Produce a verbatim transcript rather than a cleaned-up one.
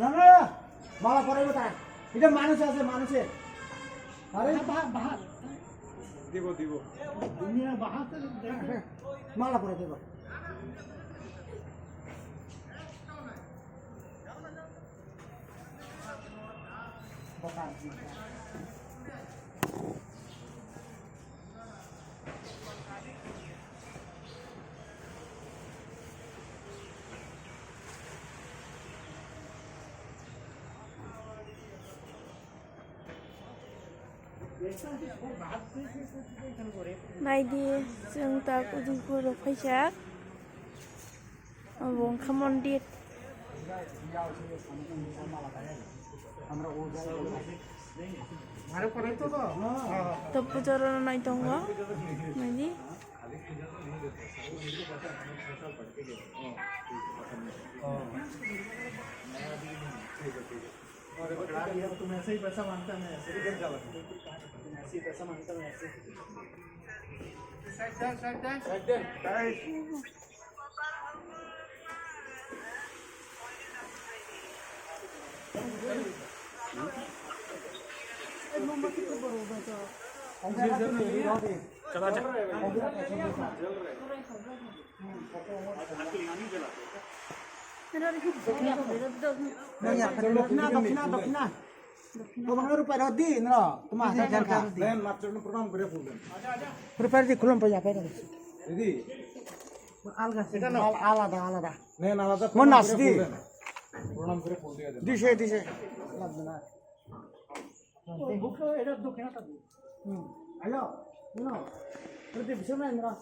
না, না, মালা পরাইব তা। এটা মানুষ আছে, মানুষে। আরে বাহার, বাহার। দিব, দিব। দুনিয়া বাহার তো দেখো। মালা পরাই দেব। Naidi, chwng tak Udaipur rok phaijak. Obo wngkha mondir. To puja rwna nai tongo. Naidi. और देखो, यार, ये तुम ऐसे ही पैसा मांगता है, मैं ऐसे ही पैसा मांगता हूँ। तुम ऐसे ही पैसा मांगता है, मैं ऐसे ही। Side dance, side dance. Side dance. Guys. चला, चला। Dina, dina, dina. Gobang rupai rodi, no. Tuma, dina, dina. Dina, dina. Rupai rodi, kulon pa ya, pa rodi. Didi. Alga, al-, alada, alada. Dina, alada. Mon nas di. Program kore phone diye de. Dise, dise. Lagbe na. Hmm. Hello. No. Rodi, bisa na, Indra?